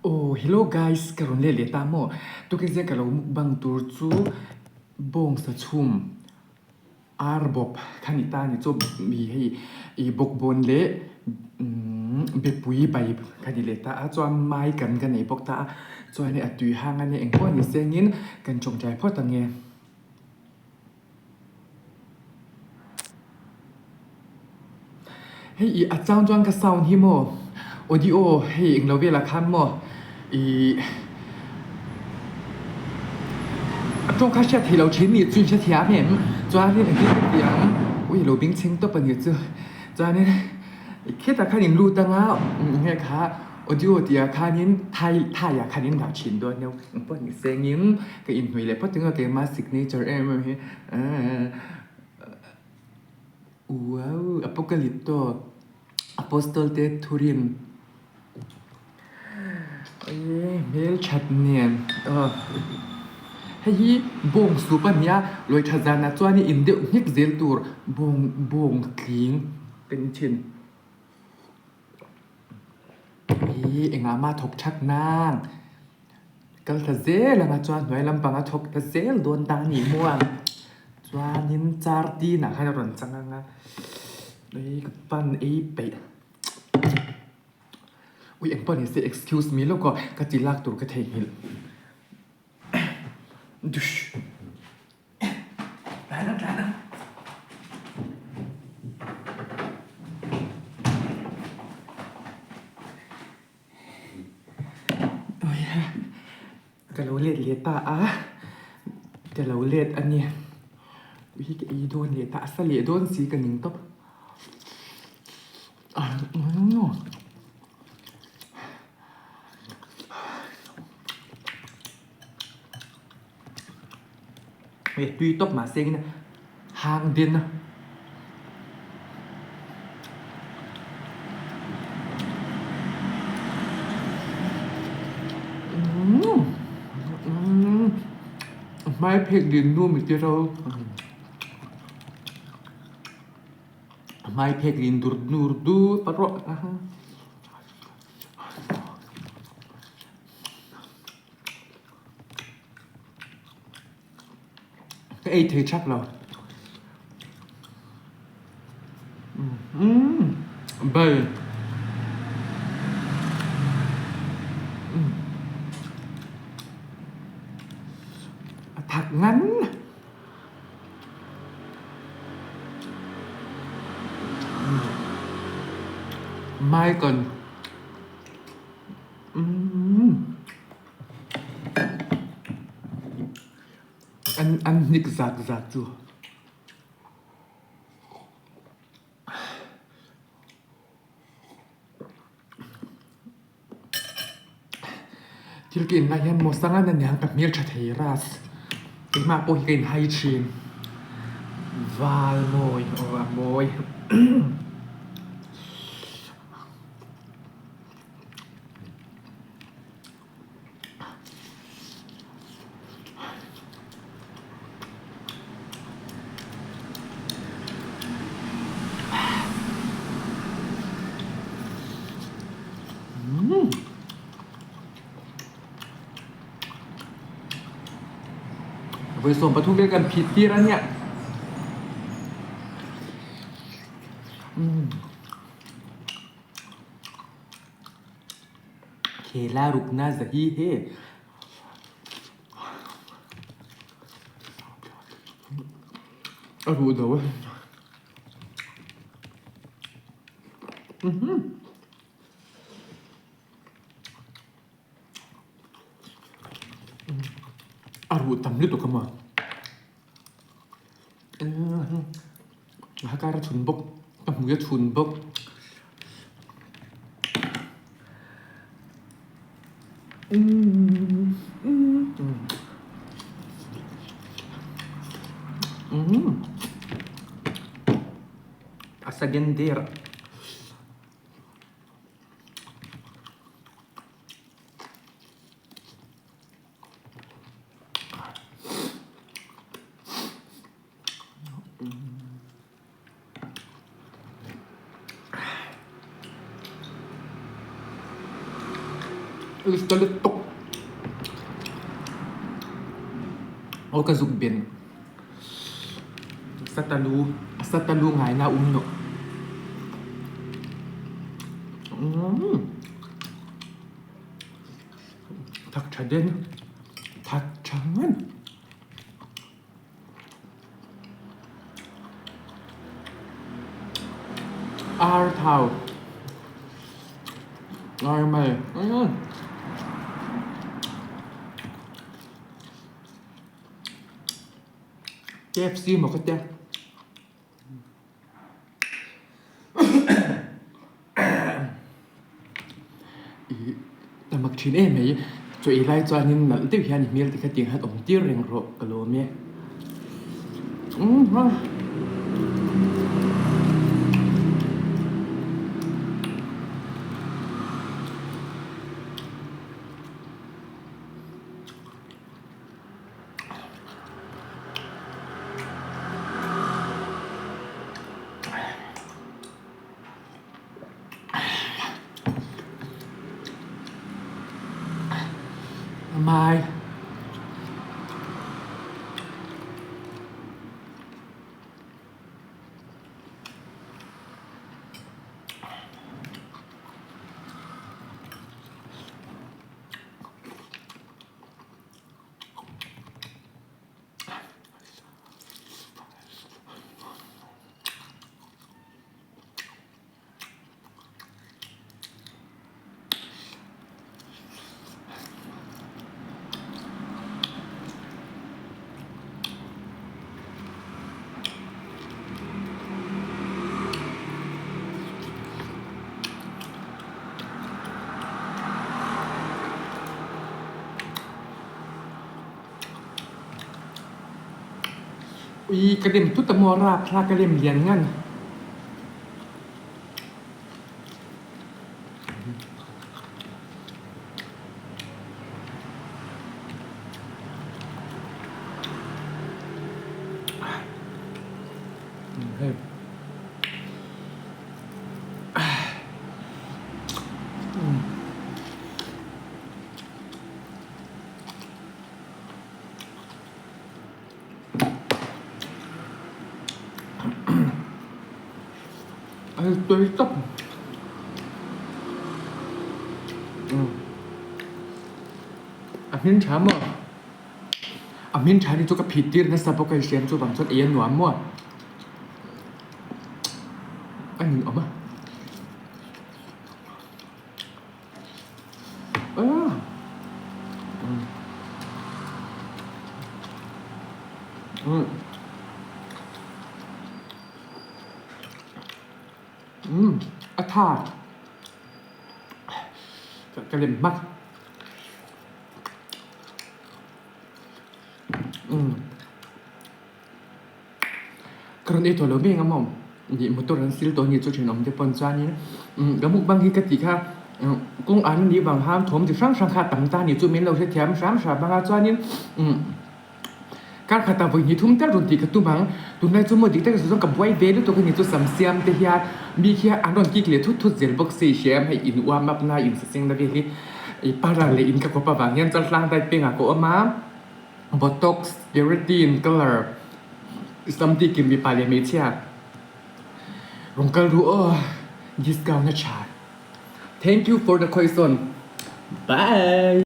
Aw hello guys ka rawn let leh ta maw tukin zia ka lo mukbang tur chu bawngsa chhum ar bawp kha ni ta ni chu mi hei ih bawkbawn leh umm bepui bai kha ni leh ta a chuan mai kan ka nei bawk ta a chuan hei a tui hang a nia engpawh ni sengin kan tawngtai phawt ang e. Hei ih a chang chuan ka sound hi maw audio hei englo velah khan maw ih a tawng kha hriat theih loh thin nih chu in hre thiam em chuanin engtin ka ti ang ui lo bing chheng tawp a nih chu chuanin khitah khan in lut anga enge kha audio tih ah khanin thai thai ah khan in dah thin dawn nia engpawh ni sengin ka inhnuai leh phawt ang a keimah signature em em hi ahh. Wow! Apocalypto, Apostol te thurin Aii hmelthat nen aw hei hi bawng sup a nia lawi tha zanah chuan in deuh nghek zel tur bawng bawng tling ka ni thin Aii engah mah thawk that nan Kal ta zel anga chuan hnuai lampang a thawk ta zel dawn ta a nih maw a chuanin char tinah khan a rawn chang anga ui ka pan ei peih ui engpawh ni se excuse me lawk aw ka ti lak tur ka theihnghilh dush. Tlan ang tlan ang. Ka lo let leh ta a, ka lo let a ni. Ui ka ei dawn leh ta a, sa leh dawn si ka ning tawp. Hei tui tawp mahse engin hang den a. Hmai phek din nu mi ti ro. Hmai phek din dur nur du pa rawh. Ka ei thei thak lo. Umm bal. A thak ngan. Mai kan. An an hnik zat zat cu. Thil ka in lai hian maw sanga na niang ka hmel ṭha thei ras. Keimah pawh hi ka in hai ṭhin. Val mawi aw a mawi. Vawi 13 vel kan phit tir a nia. Khela rukna zahi he. A ruh do a. A ruh tam lutuk a maw. A kar a chhun bawk a hmui a chhun bawk. A second der. Lutuk. Aw ka zuk ben. Satalu satalu ngai na um no. Mm. Thak tha den. Thak tha ngan. Ar thau. Ar mai. Mm. KFC maw ka tia. I tamak thin em mai. Chaw ei lai chuanin nalh deuh hian i hmel te kha tiang hian awm tir reng rawh ka lawm e. Umm. Mai. Ui ka lem tut a maw rapthlak ka lem lian ngan. Hei. A tui tawp. A hmin tha maw? A hmin tha ni chu ka phit tir nasa bawk a i hriam chuvang chuan ei a nuam maw? A ninawm a. A tha. Ka lem hmak. Ka rawn ei tawh lo mai ang a maw? Nih motor an sil tawh a nih chu thenawm te pawn chuanin ka mukbang hi ka tih kha kawng an nih vang khan thawm chi hrang hrang kha a tam ta a nih chu min lo hrethiam hram hram ang a chuanin kar khatah vawi hnih thum tal rawn tih ka tum ang tunlai chu maw dik tak chuan ka buai ve lutuk a ni chu sam siam te hian mi khian an rawn kik leh thut thut zel bawk si hriam hei in uam up na in saseng na vel hi ih parlour leh in ka kawp avang hian chuan hlang dai pengah ka awm a. Botox, keratin, colour, sam tih kim mipa leh hmeichhia rawn kal ru aw discount a tha. Thank you for the question. Bye.